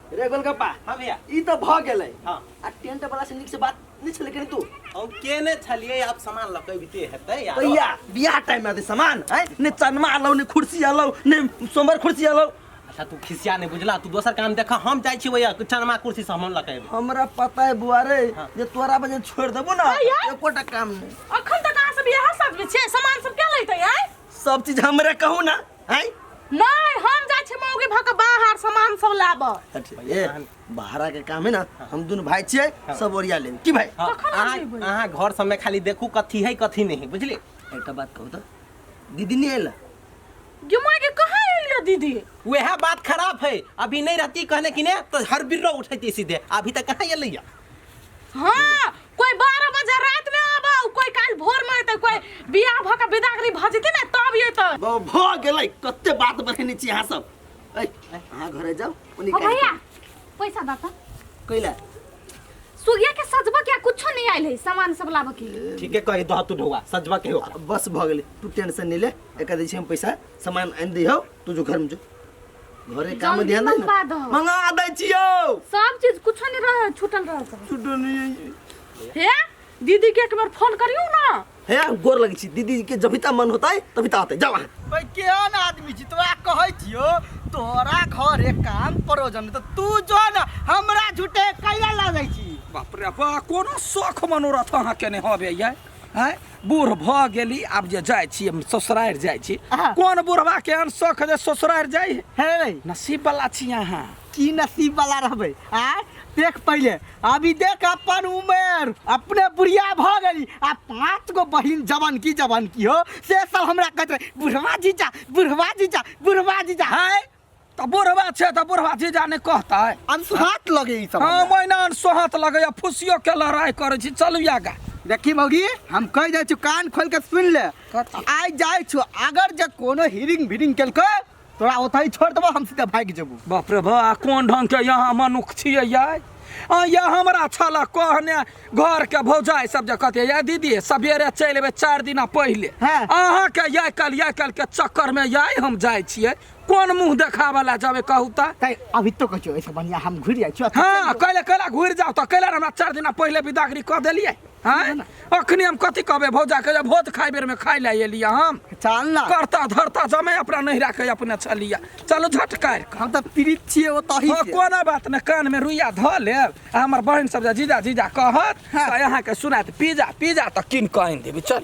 रे गोलगप्पा। हाँ भैया। ई तऽ भऽ गेलै। हाँ। आ टेंट वाला से नीक से बात नहि छलै कनि तू? हम केने छलियै, आब सामान लऽ कऽ अबिते हेतै यार। भैया बियाह टाइम में आते सामान है ने, चनमा अलौ ने, कुर्सी अलौ ने, सोमवार कुर्सी अलौ। अच्छा तू खिसिया नहीं बुझला, तू दोसर काम देख, हम जाइ छी वही चनमा कुर्सी से हम लऽ कऽ अयबै। हमरा पता है बुआ रे। हाँ। जे तोरा बजे छोड़ देबो ना हाँ यार। एकोटा काम नहीं। अखन तक अहाँ सब इएह सजबै छियै, सामान सब के लेतै आँय? सब चीज हमरे कहू ना हैं। नहीं, हम जाइ छी मौगी भऽ कऽ बाहर सामान सब लाबऽ। अच्छा, ए बाहरा के काम है ना, हम दुनू भाई छियै, सब ओरिया लेब की भाई? हाँ, कखन अहाँ जेबै? अहाँ घर सबमे खाली देखू कथी है कथी नहीं है, बुझली? एकटा बात कहू तऽ दीदी नहीं आयल? गे माय गे, कहाँ एलियै दीदी? वह बात खराब है, अभी नहीं रहती कहने की ने तो हर बिर्रो उठैती सीधे, अभी तक कहाँ एलै या? हाँ, कोई 12 बजे रात में आबौ, कोई काल्हि भोर में एतै, कोई बियाह भऽ कऽ विदागरी भऽ जेतै ने तब एतै। भऽ गेलै, कते बात बढ़ेने छी अहाँ सब। ऐ अहाँ घरे जाउ ओनी। ओ भैया, पैसा दाता। कैला? सुगिया के सजबा के कुछो नहीं आयल है सामान सब लाबऽ के लिए। ठीके कही दह तू ढौआ, सजबा के हो। बस भऽ गेलै, तू टेंशन नहीं ले, एक दै छी हम पैसा, सामान आनि दिहौ, तू जो घर में जो, घरे काम में जल्दी ध्यान दे। मंगवा ना दहो। मंगा दै छियौ। सब चीज कुछो नहीं रह छूटल रह सब। छूटल नहीं। हे दीदी के एक बार फोन करियौ ना। हे गोर लगै छी दीदी के, जबिता मन होता है तबिता आते जाओ अहाँ। भाई केहन आदमी छी तोरा, कहै छियो तोरा घरे काम परोजन तऽ तू जो न, हमरा झूठे कैला लागै छी? बाप रे बा, कोनो शौख मनोरथ अहाँके नहि हबे ये आँय? बूढ़ भऽ गेली, आब जे जाइ छी हम ससुरारि जाइ छी। हाँ। कोन बुढ़वा के एहन शौख जे ससुरारि जाइ? हे नसीब वाला छी अहाँ। की नसीब वाला रहबै आय? देख पहिले अभी देख अपन उमेर, अपने बुढ़िया भऽ गेली आ 5 गो बहिन जवान की जवान की हो, से सब हमरा कहैत रहे बुढ़वा जीजा, बुढ़वा जीजा, बुढ़वा जीजा। है तऽ बुढ़वा छै तऽ बुढ़वा जीजा नहि कहतै? अनसुहात लगे ई सब। हाँ। हमरा। महिना अनसोहात लगैया, फुसियो के लड़ाइ करै छी। चलू आगा। देखी मौगी, हम कहि दै छी, कान खोल के सुन ले। कथी? आइ जाइ छु, अगर जे कोनो हिरिंग भिरिंग केलकै तोरा ओतहि छोड़ देबो, हम सीधा भागि जेबो। बाप रे बा, कोन ढंग के यहाँ मनुख छियै यार? आ या हमरा छल कहने घर के भौजाई सब जे कहते या दीदी सवेरे चलि एबै 4 दिना पहिले। हाँ। अहाँके याय कल याय कल के चक्कर में याय हम जाइ छियै, कोन मुंह देखाबऽ लए जेबै कहू तऽ? तै अभी तो कहै छियौ, एहिसँ बढ़िआँ हम घुरि जाइ छियौ। हाँ, कैले कैला घुरि जाउ तऽ? कैला हमरा 4 दिना पहिले विदागरी कऽ देलियै? आँय, अखनी हम कथी कहबै भौजा के जे भोज खाइ बेर में खाइ लए एलियै हम? चल ना। करता धरता जमे अपना नहिरा के अपने छलियै, चलू झटकारि कऽ। हम तऽ पीड़ित छियै ओतहि हाँ, से। कोनो बात नहि, कान में रुइया धऽ लेब आ हमर बहिन सब जे जीजा जीजा कहत तऽ अहाँके सुनात पिज्जा, पिज्जा तऽ कीन कऽ आनि देबै। चल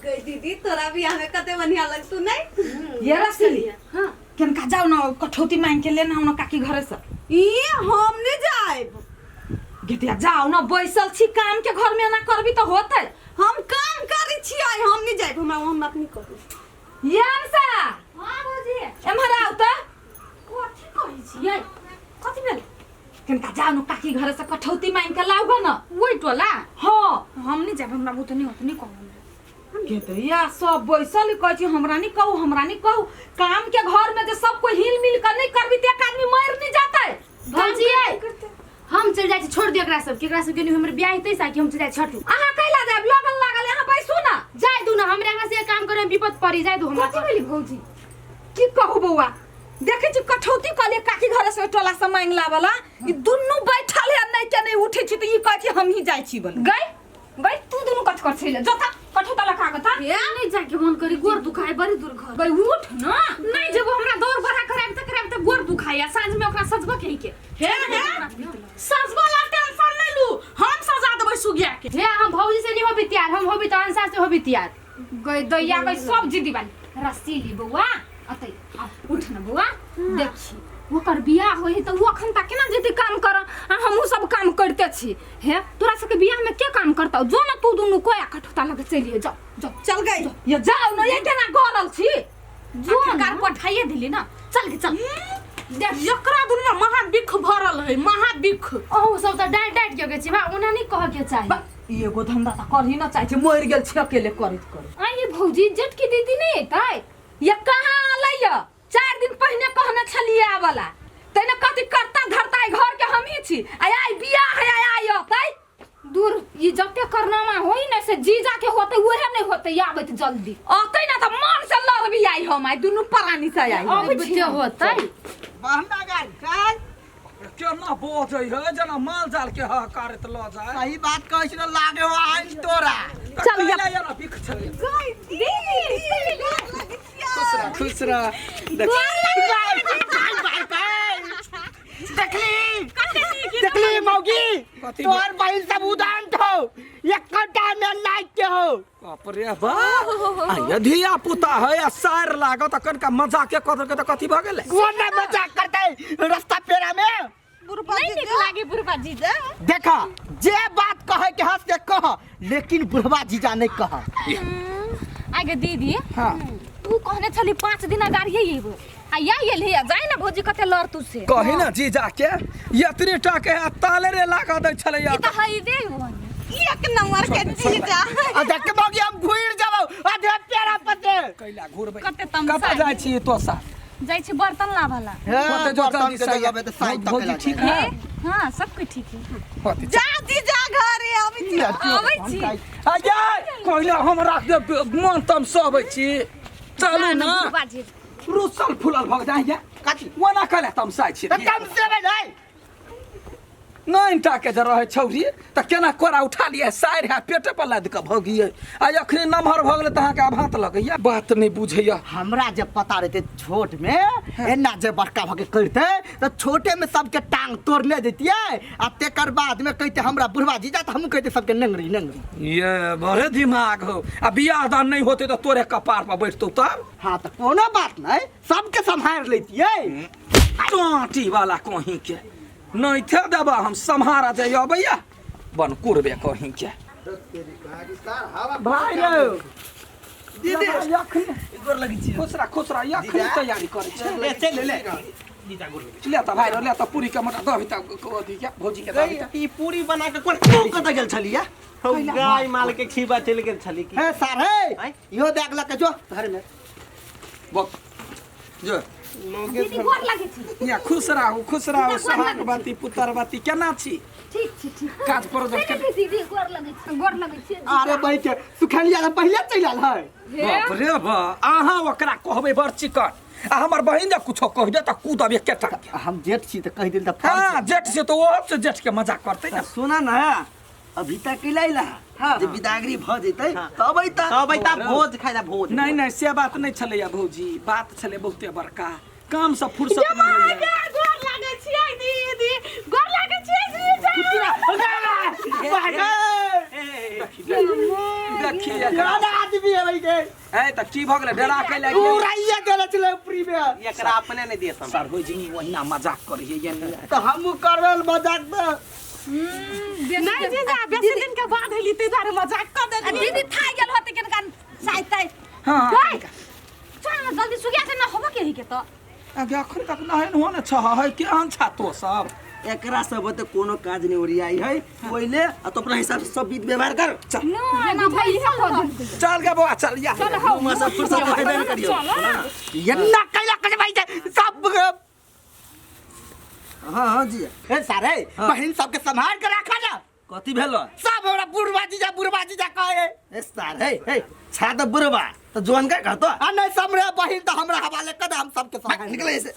गई दीदी, तोरा बियाह में कते बढ़िया लगतू नहीं? ये रसली। हां, केनका जाओ ना, कठौती मांग के लेना ना काकी घरे से। ई हम नहीं जाएब। गेतिया जाओ ना, बैसल छी काम के घर में एना करबी तऽ होतै? हम काम करै छियै, हम नहीं जाएब, हमरा ओहन बात नहीं करू। ये अनसा। हां भौजी। एम्हर आउ तऽ। कथी कहै छियै, कथी भेल? केनका जाओ ना, काकी घरे से कठौती मांग के लाउ ग ना। ओहि टोला? हां। हम नहीं जाएब, हमरा बहुत नहीं होत, नहीं कहू हमरा। गेतैया सब बैसल कहै छी हमरा नहीं कहू, हमरा नहीं कहू। काम के घर में जे सब कोई हिल मिल के नहीं करबी त एक आदमी मर नहीं जातै। भौजी हम चल जाइ छी, छोड़ दियौ एकरा सबके, एकरा सबके हमर बियाह हेतै साकि हम चल जाइ छठू। अहाँ कैला जायब? लगन लागल, अहाँ बैसू ना। जाय दू ना, हमरा एकरा से काम करे में विपद पड़ी जाय दू हमरा। कथी भेली भौजी? की कहू बौआ, देखै छी कठौती कहलियै काकी घरे से टोला से मांगि लावला, ई दुनू बैठल है, नहीं के नहीं उठै छी तऽ ई कहै छी हम ही जाइ छी बन। गई गई, तू दुनू कथ कर छैले जता कठौता लखा के था। ए नहीं जाके मन करी, गोर दुखाय बड़ी दूर घर। गई उठ ना। नहीं जब हमरा दौड़ बढ़ा कराब त कराब त गोर दुखाय, आ साँझ में ओकरा सजबा के ही के। हे हे, सजबा ला टेंशन नहीं लू, हम सजा देबै सुगिया के। हे हम भौजी से नहीं होबी तैयार, हम होबी त अंसा से होबी तैयार। गई दैया गई, सब जिद्दी बानी। रस्सी ली बौआ, अतै आ उठ न बौआ। देखी ओकर बियाह होइ है तऽ ओ अखन तक केना जेतै काम कर, आ हमहूँ सब काम करिते छी। हे तोरा सबके बियाह में के काम करतौ? जो न तू दुनू कोया कठौता लगे चलिए, जाओ जाओ। चल गई। ये जाओ न, ये केना गरल छी? जो आखिरकार न। पठाइए दिली ना, चल के चल। देख एकरा दुनू में महाबिख भरल है, महाबिख। अहूँ सब तऽ डाँटि डाँटि के गेल छी बा, ओना नहि कहऽ के चाही। बा, ई एगो धंधा तऽ करही न चाहै छै, मरि गेल छै अकेले करैत करैत। आँय ये भौजी, जेठकी दीदी नहि एतै? ये कहाँ अलै ये? 4 दिन पहिने कहने छलियै आबला, तैने कथी करता धरता ई घर के हमही छी, आ आइ बियाह है आ आइ अतै? दूर ई जते करनामा होई ने से जीजा के होते उहे नहीं होते आबैत जल्दी। अतै ना तऽ मन से लड़बी आइ हम, आइ दुनू प्राणी से आइ हम। अबैत होते। बहना गाय चल। केना बजै है जेना माल जाल के हहकारैत लऽ जाय। सही बात कहै छी ने, लागे हो आइन तोरा। चल या ना बिख छलै। खुश रह, खुश रह। देख देखली देखली मौगी, कथी? तोहर बहिन सब उदांत हो, एकटा में लाइक के हो। बाप रे बाप, आ ये धिया पुता है आ सार लागत आ कनिका मजाके कऽ देलकै तऽ कथी भऽ गेलै? कोन मजाक करतै रास्ता पेरा में? नहीं नीक लागे बुढ़बा जीजा। देखा, जे बात कहे के हंस के कह, लेकिन बुढ़वा जीजा नहीं कह। आगे दीदी। हाँ। तू कहने छली 5 दिन अगाड़िए अइबो आ या एलही, आ जाय ना भौजी कते लड़ तू से। कही ना जीजा के एतने टा के आ ताले रे लागऽ दै छलै। ई त हई दे एक नंबर के जीजा। आ देख मौगी, हम घुर जाबो आधे पेरा पर से। कैला घुरबै? कते तमसा। कतऽ जाइ छी तो सा? जाइ छी बर्तन लाबला। होते जो बर्तन जल्दी के से जगह पे तऽ साइड तक भौजी लगा। ठीक है? हां, सब कुछ ठीक है। होते। जा जीजा, घरे अबै छी। आबै छी। आ यार, कहला हम राख दे, मन तम सब छी, चलू ना। बुढ़बा जीजा रुसल फुलल भऽ जाइ या। कथी? ओना कहला तमसाइ छी? तऽ कम से नहीं। 9 टा के जे रहै छौरी तऽ केना कोरा उठा लियै, सारि है पेटे पर लादि कऽ भगियै, आ अखनी नमहर भऽ गेलै तऽ अहाँके आभात लगैया, बात नहि बुझैया। हमरा जे पता रहते छोट में एना जे बड़का भके करते तऽ छोटे में सबके टांग तोड़ने जैतियै, आ तेकर बाद में कहते हमरा बुढ़वा जीजा, तऽ हमहूँ कहते सबके नंगरी नंगरी। ये बड़े दिमाग हो, आ बियाह दान नहि होतै तऽ तोरे कपार पर बैठतौ तब। हाँ, तऽ कोनो बात नहीं, सबके सम्हार लेतियै। टाँटी वाला कहीं के नहीं थे देबा, हम सम्हारा जाय अबैया बन कुरबे कहीं के। भाई रे। दीदी। अखनी गोर लगै छी। खुश रह, खुश रह। अखनी तैयारी करै छी। ले चल ले जीजा, गोर लगे। ले तऽ भाइ रे, ले तऽ पूरी के मोटा दही तऽ अथी के भौजी के दही तऽ। ई पूरी बना के कोन तू कतऽ गेल छलिया? हौ, गाय माल के खीबा चलि गेल छली की। हे सार हे। आँय? इहो बैग लऽ के जो घर में। बक जो। दीदी, गोर लागै छी। या खुश रहू, खुश रहू, सोहागवती पुत्रवती, केना छी? ठीक छी, ठीक। काज प्रोजेक्ट के दीदी, गोर लगै छी, गोर लगै छी। अरे भाई के सुखलिया तऽ पहिले चलि आयल है। बाप रे बा, अहाँ ओकरा कहबै बड़ चिकन, आ हमर बहिन जे कुछो कहि दे तऽ कूदब एकेटा के। हम जेठ छी तऽ कहि दिल तऽ फर्ज। हाँ, जेठ से तऽ ओहो से जेठ के मजाक करतै ने। सुना ना, अभी तक कैला अइला? हाँ। जे बिदागरी भऽ जेतै तब अइता। तब अइता भोज खाइ ला, भोज। नहीं नहीं, से बात नहीं छलैया भौजी, बात छलै बहुते बड़का, काम से फुर्सत नहीं होइया। गोर लागै छियै दीदी, गोर लागै छियै जीजा। देखी एकरा। केहन आदमी है भाई के। ए तऽ की भऽ गेलै, डरा के लागि? उड़ाइए देले छलै ऊपरी में। एकरा अपने नहीं दिए सम। सर होइ जिनी ओहिना मजाक करियै ये नहीं। तऽ हमहूँ करबै मजाक तऽ। नहीं जीजा, बेसी दिन के बाद हेली ताहि दुआरे मजाक कऽ आ देली। दीदी थाक गेल होते केनका साइ ताइ। हाँ। गई चल ना जल्दी, सुगिया से ना होबो के ही के तो। आगे अखन तक नहेन हो ने छह है, केहन छा तो सब? एकरा सब ते कोनो काज नहीं ओरियाई है पहिले, आ तो अपना हिसाब से सब विध व्यवहार कर। चल। ना भाई सब चल गे बौआ, चल या। मुँह से फुर्सत हेबे नहि करियौ। एना कैला करे भाई के सब। हाँ हाँ जी। हे सारे, बहिन सबके सम्हार के रखा ना। कथी भेलो? सब हमरा बुढ़वा जीजा बुढ़वा जीजा कहे। ए सार, हे हे, छा त बुढ़वा त जोन का कहतो। आ नहीं समरे बहिन तऽ हमरा हवाले कर दे, हम सबके सम्हार। निकले ऐसे।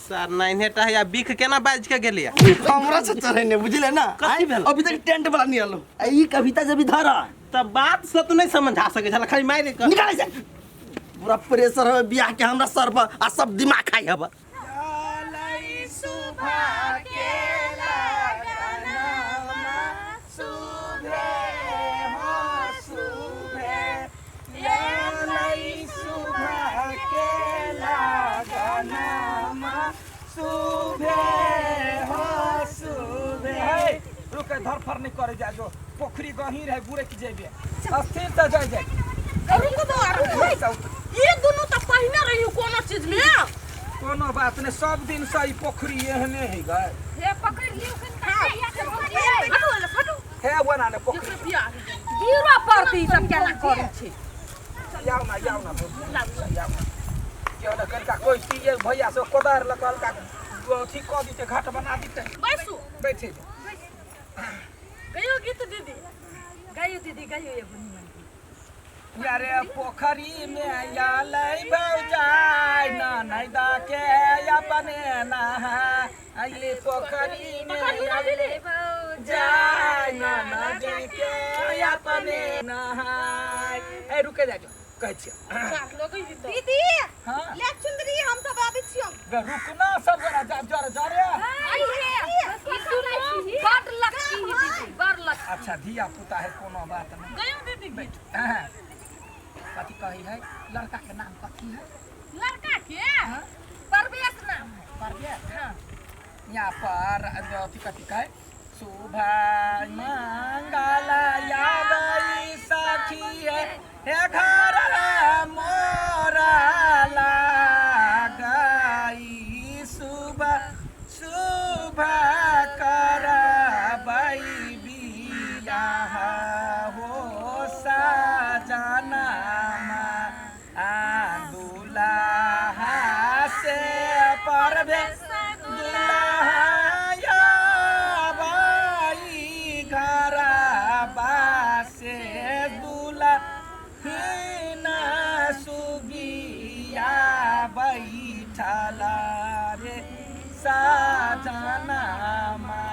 सर नाइन्हे टा है, आ बिख केना बाजि के गेलिया? हमरा से चढ़े ने बुझले ना। कथी भेल? अभी तक टेंट वाला नहीं आलो। आ ई कविता जब धर तऽ बात से तू नहीं समझा सकै छला, खाली मारि के। निकाले से पूरा प्रेशर है बियाह के हमरा सर पर, आ सब दिमाग खाई हब। रुक, धरफर नहीं करे जा, जो पोखरी गहीर है गुरे की जेबे अस्थिर से जाय जाय। रुकू बौआ, रुकू, ई दुनू तऽ पहिने रहियो कोनो चीज में। कोनो बात नहीं, सब दिन से ई पोखरी एहने है गए। हे पकड़ लियो कनका या के भौजी। हटू हटू। हे बना ने पोखरी। गिरऽ पड़तै, ई सब केना करै छै? जाओ ना, जाओ ना भौजी, जाओ ना। क्यों ना कनका कोई ये भैया से कोदार लगा हल्का अथी कऽ दीते, घाट बना दीते। बैसू। बैठे जा। गयो गीत दीदी। गायो दीदी, गायो एगो निमन गीत। अरे पोखरी में आलै भौजाई ननैदा के अपने नहा अइली पोखरी में आलै भौजाई ननद के अपने नहाय। ए रुके जा जो कहै छियै। दीदी हाँ ले चुंदरी हम सब आबै छियौ। बे रुकना सब गोरा जा जरे जरे। बड़ लक्की है दीदी, बड़ लक्की। अच्छा धिया पुता है कोनो बात नहीं। गयो दीदी। बैठ। हाँ। कथी कही है लड़का के नाम कथी है? लड़का के परवेश नाम है। परवेश। हाँ यहाँ पर अथी कथी कहे शुभ मंगल आबै सखी है हे घर मोरा लगाई शुभ शुभ करबै बियाह हो सजनामा आ दुल्हा से परवेश दुल्हा आबै घरबा से दुल्हिन सुगिया बैठल रे सजनामा।